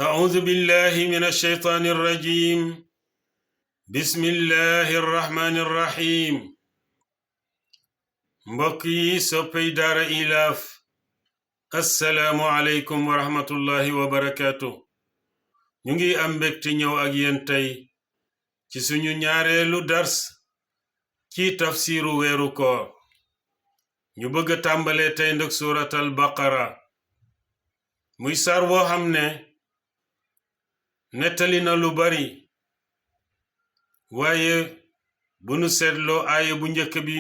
أعوذ بالله من الشيطان الرجيم. بسم الله الرحمن الرحيم. mbokki soppey daara ilaaf assalaamu aleykum wa rahmatullahi wa barakaatu. ñu ngi am mbégte ñëw ak yéen tey ci suñu ñaareelu dars ci tafsiru weeru koor. ñu bëgg a tàmbalee tey ndag suuratal baqara muy saar woo xam ne nettali na lu bari, waaye bu nu seetloo aaya bu njëkk bi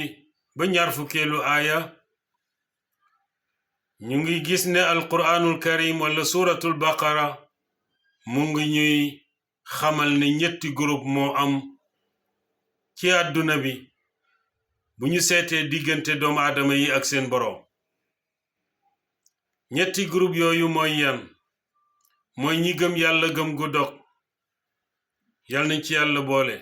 ba ñaar fukkeelu aaya ñu ngi gis ne alquraanul karim wala suuratul baqara mu ngi ñuy xamal ne ñetti groupe moo am ci àdduna bi bu ñu seetee diggante doomu aadama yi ak seen boroom. ñetti groupe yooyu mooy yan? mooy ñi gëm yàlla gëm gu dog, yal nañ ci yàlla boole,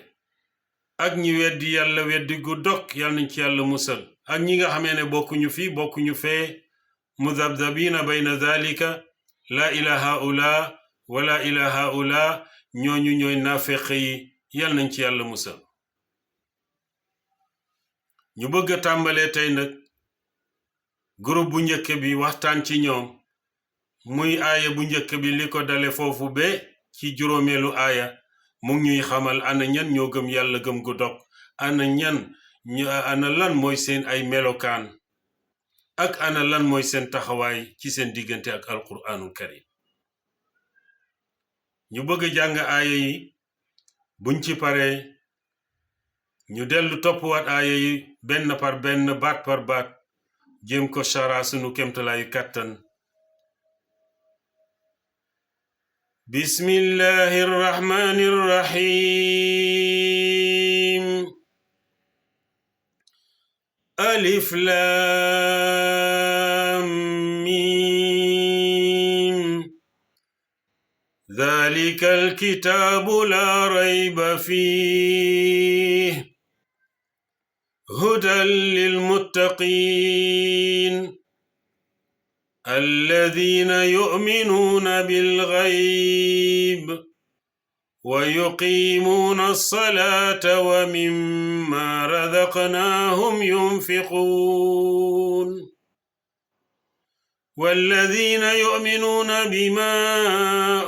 ak ñi weddi yàlla weddi gu dog, yal nañ ci yàlla musal, ak ñi nga xamee ne bokkuñu fi bokkuñu fee, mudabdabina bayna dhalika, la ilaha ula wala ilaha ula, ñooñu ñooy naafeq yi, yal nañ ci yàlla musal. ñu bëgg a tàmbalee tey nag groupe bu njëkk bi waxtaan ci ñoom, muy aaya bu njëkk bi li ko dale foofu be ci juróomeelu aaya mu ngi ñuy xamal ana ñan ñoo gëm yàlla gëm gu dog, ana lan mooy seen ay melokaan, ak ana lan mooy seen taxawaay ci seen diggante ak alquraanul karim. ñu bëgg jàng aaya yi, buñ ci paree ñu dellu toppwaat aaya yi benn par benn, baat par baat, jéem ko shara sunu kemtalaayu kàttan. bismillahi rrahmani rrahim. alif lam mim. dhalika alkitabu la rayba fih hudan lilmuttaqin الذين يؤمنون بالغيب ويقيمون الصلاة ومما رزقناهم ينفقون والذين يؤمنون بما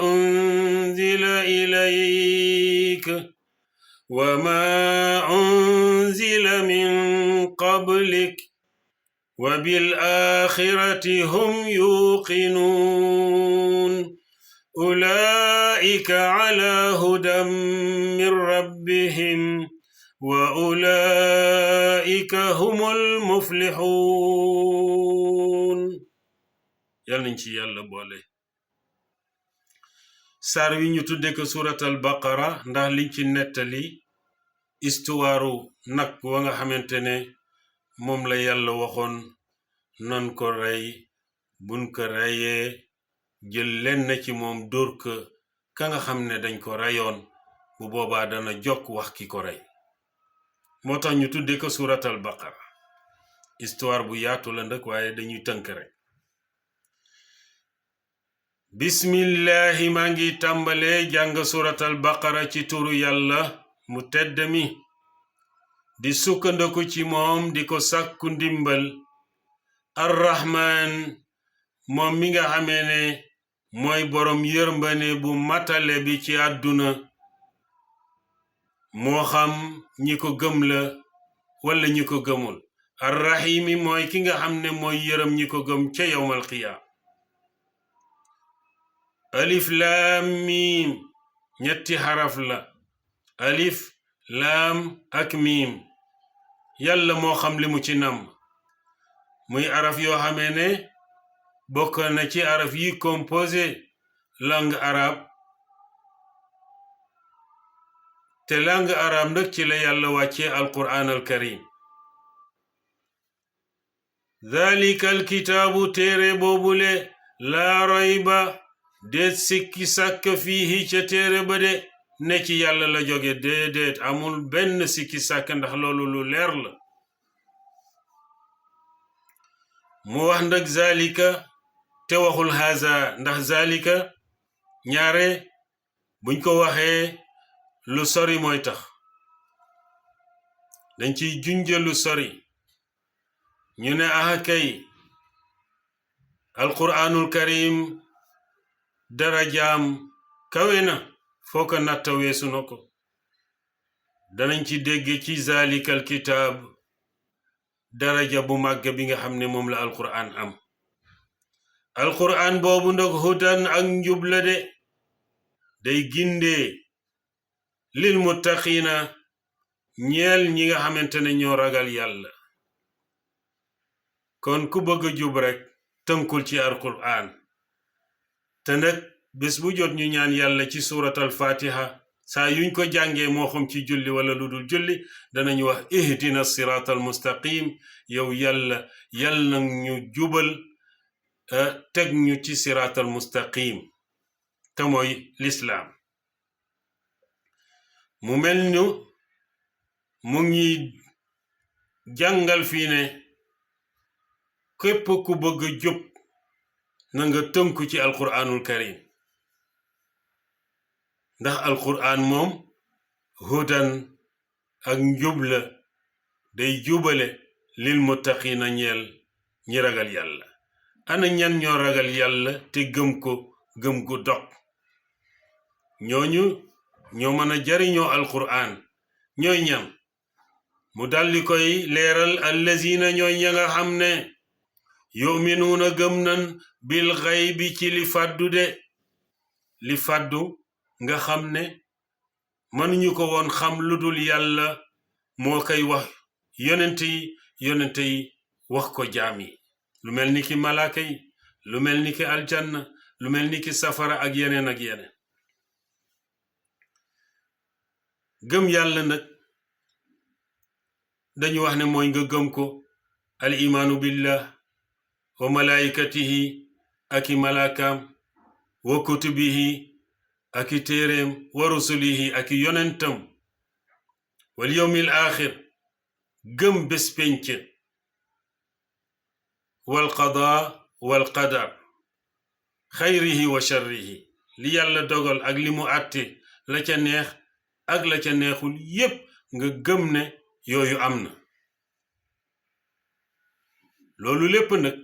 أنزل إليك وما أنزل من قبلك وبالآخرة هم يوقنون أولئك على هدى من ربهم وأولئك هم المفلحون. yàlla nañ ci yàlla boole. saar wi ñu tudde ko suuratal baqara ndax liñ ci nettali istuwaaru nag wa nga xamante ne moom la yàlla waxoon nan ko rey, buñ ko reyee jël lenn ci moom dóor ko ka nga xam ne dañ ko reyoon, bu boobaa dana jokk wax ki ko rey. moo tax ñu tudde ko suuratal baqara. histoire bu yaatu la ndëkk, waaye dañuy tënk rek. bismillahi, maa ngi tàmbalee jàng suuratal baqara ci turu yàlla mu tedd mi, di sukkandiku ci moom di ko sàkku ndimbal. arrahman, moom mi nga xamee ne mooy boroom yërmande bu matale bi ci àdduna, moo xam ñi ko gëm la wala ñi ko gëmul. arrahimi mooy ki nga xam ne mooy yërëm ñi ko gëm ca yawmal qiyaam. alif laam miim, ñetti xaraf la, alif laam ak miim. yàlla moo xam li mu ci nam, muy araf yoo xamee ne bokk na ci araf yi composé langue arabe, te langue arabe nag ci la yàlla wàccee alquraan alkarim. dhalika alkitaabu, téere boobule, laa rayba, déet sikki sàkk fiihi ca téere ba de ne ci yàlla la jóge, déedéet, amul benn sikki sàkk ndax loolu lu leer la. mu wax ndag zalika te waxul haza, ndax zalika ñaare buñ ko waxee lu sori mooy tax dañ ciy junje lu sori ñu ne aha kay alquraanul karim darajaam kawe na foo ko natta weesu na ko danañ ci dégg ci zalikal kitaab daraja bu màgg bi nga xam ne moom la alquraan am alquraan boobu ndog hudan ak njub la de day gindee lil muttaqiina ñeel ñi nga xamante ne ñoo ragal yàlla kon ku bëgg a jub rek tënkul ci alquraan te nag bés bu jot ñu ñaan yàlla ci suratal fatiha saa yuñ ko jàngee moo xam ci julli wala lu dul julli danañu wax ihdina siratal mustaqim yow yàlla yàlla ñu jubal teg ñu ci siratal mustaqim te mooy lislaam mu mel ñu mu ngi jàngal fii ne képp ku bëgg a jub na nga tënku ci alquraanul karim ndax alquraan moom hudan ak njub la day jubale lil muttaqiina ñeel ñi ragal yàlla ana ñan ñoo ragal yàlla te gëm ko gëm gu dog ñooñu ñoo mën a jariñoo alquraan ñooy ñam mu daldi koy leeral allazina ñooy ña nga xam ne yuminuuna gëm nan bil xaybi ci li fàddu de li fàddu nga xam ne mënuñu ko woon xam lu dul yàlla moo koy wax yonente yi wax ko jaam yi lu mel ni ki malaaka yi lu mel ni ki aljanna lu mel ni ki safara ak yeneen ak yeneen gëm yàlla nag dañu wax ne mooy nga gëm ko al imaanu billah wa malaikatihi ak i malaakaam wa kutubihi ak i téeréem wa rusulihi ak i yonentam wal yawmil aaxir gëm bés pénc wal qadaa wal qadar xayrihi wa sharrihi li yàlla dogal ak li mu àtte la ca neex ak la ca neexul yépp nga gëm ne yooyu am na loolu lépp nag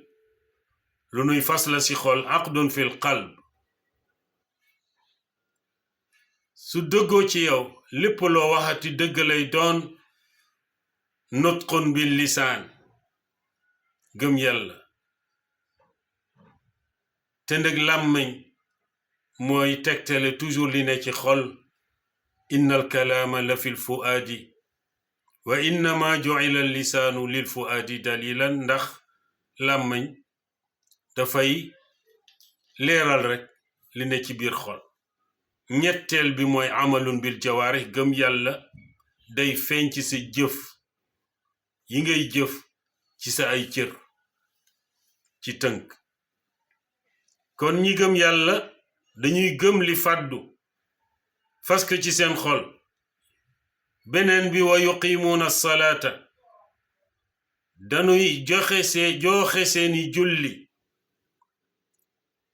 lu nuy fas la ci xol aqdun fil qalb su dëggoo ci yow lépp loo waxati dëgg lay doon nutqun bil lisaan gëm yàlla te ndëg làmmiñ mooy tegtale toujours li ne ci xol innal kalaama la fil fuaadi wa innama ju'ila lisaanu lil fuaadi dalilan ndax làmmiñ dafay leeral rek li ne ci biir xol ñetteel bi mooy amalun bil jawaarih gëm yàlla day feeñ ci sa jëf yi ngay jëf ci sa ay cër ci tënk kon ñi gëm yàlla dañuy gëm li fàddu fas ko ci seen xol beneen bi wa yuqimuuna salaata dañuy joxe seeni julli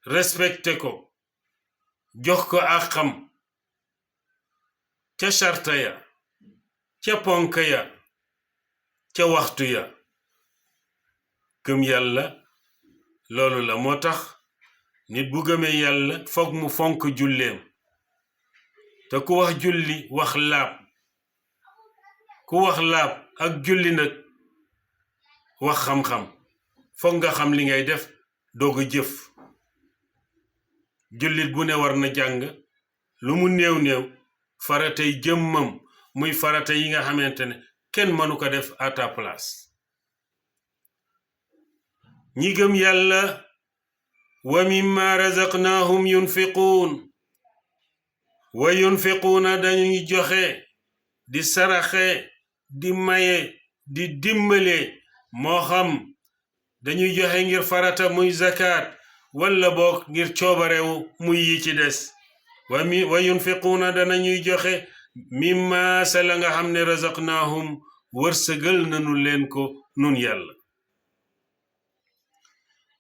respecté ko jox ko àqam ca sarta ya ca ponk ya ca waxtu ya gëm yàlla loolu la moo tax nit bu gëmee yàlla foog mu fonk julleem te ku wax julli wax laab ku wax laab ak julli nag wax xam-xam foog nga xam li ngay def doog a jëf jullit bu ne war na jàng lu mu néew faratay jëmmam muy farata yi nga xamante ne kenn mënu ko def à ta place ñi gëm yàlla wa mimma razaqnaahum yunfiquuna dañuy joxe di saraxe di maye di dimbale moo xam dañuy joxe ngir farata muy zakat walla boog ngir coobarewu muy yi ci des wa yunfiquuna danañuy joxe mimma sa la nga xam ne razaqnaahum wërsëgal nanu leen ko nun yàlla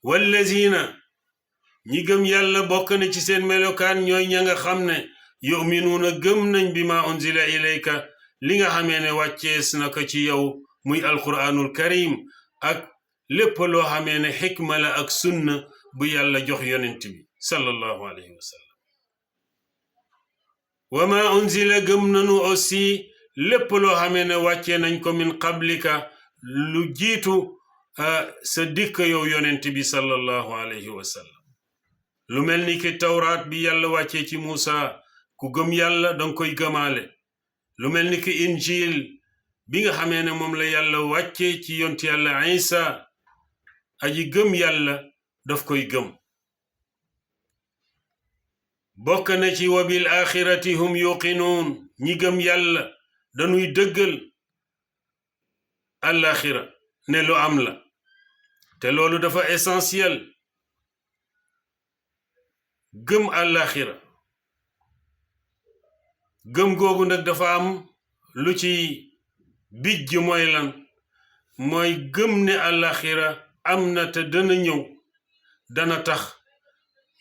wallazina ñi gëm yàlla bokk na ci seen melokaan ñooy ña nga xam ne yuminuuna gëm nañ bi ma unzila ilayka li nga xamee ne wàccees na ko ci yow muy alquranul karim ak lépp loo xamee ne xikma la ak sunna bu yàlla jox yonent bi sallallahu alayhi wa sallam wa ma unzila gëm nañu aussi lépp loo xamee ne wàccee nañ ko min qablika lu jiitu sa dikk yow yonent bi sallallahu alayhi wa sallam lu mel ni ki tawraat bi yàlla wàccee ci Muusa ku gëm yàlla danga koy gëmaale lu mel ni ki injil bi nga xamee ne moom la yàlla wàccee ci yonti yàlla Isa aji gëm yàlla daf koy gëm bokk na ci wa bil axirati hum yuqinuun ñi gëm yàlla dañuy dëggal alaxira ne lu am la te loolu dafa essentiel gëm alaxira gëm googu nag dafa am lu ci bijj mooy lan mooy gëm ne alaxira am na te dana ñëw dana tax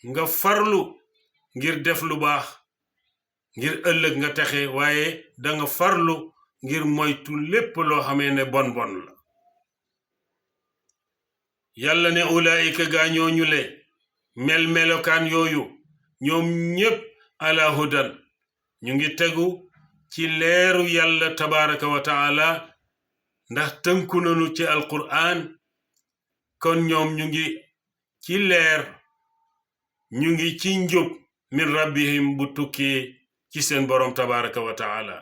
nga farlu ngir def lu baax ngir ëllëg nga texe waaye danga farlu ngir moytu lépp loo xamee ne bon bon la yàlla ne ulaayika gaa ñooñu le melokaan yooyu ñoom ñépp ala hudan ñu ngi tegu ci leeru yàlla tabaraka wa taala ndax tënku nañu ci alquran kon ñoom ñu ngi ci leer ñu ngi ci njub min rabbihim bu tukkee ci seen borom tabaraka wa taala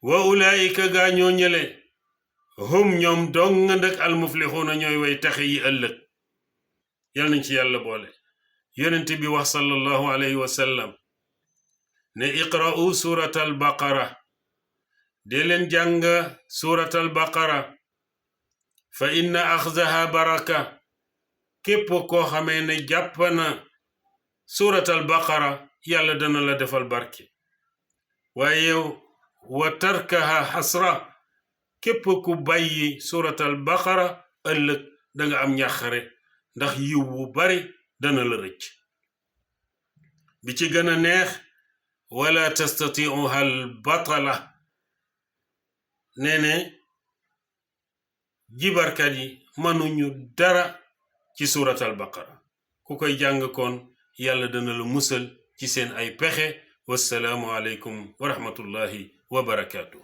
wa ulaayika gaa ñoo ñële hum ñoom dong ndak almuflixuuna ñooy way taxe yi ëllëg yal nañ ci yàlla boole yonent bi wax sallallahu alayhi wa sallam ne iqra'u surat al baqara dee leen jàng surat al baqara fa inna axzaha baraka képp koo xamee ne jàpp na surat al baqara yàlla dana la defal barke waaye wa tarkaha xasra képp ku bàyyi surat al baqara ëllëg danga am ñaxare ndax yiw bu bari dana la rëcc bi ci gën a neex wala tastati'uha al batala nee ne jibarkat yi mënuñu dara ci surat al baqara ku koy jàng koon yàlla dana la musal ci seen ay pexe wassalaamu aleykum wa rahmatullahi wa barakaatu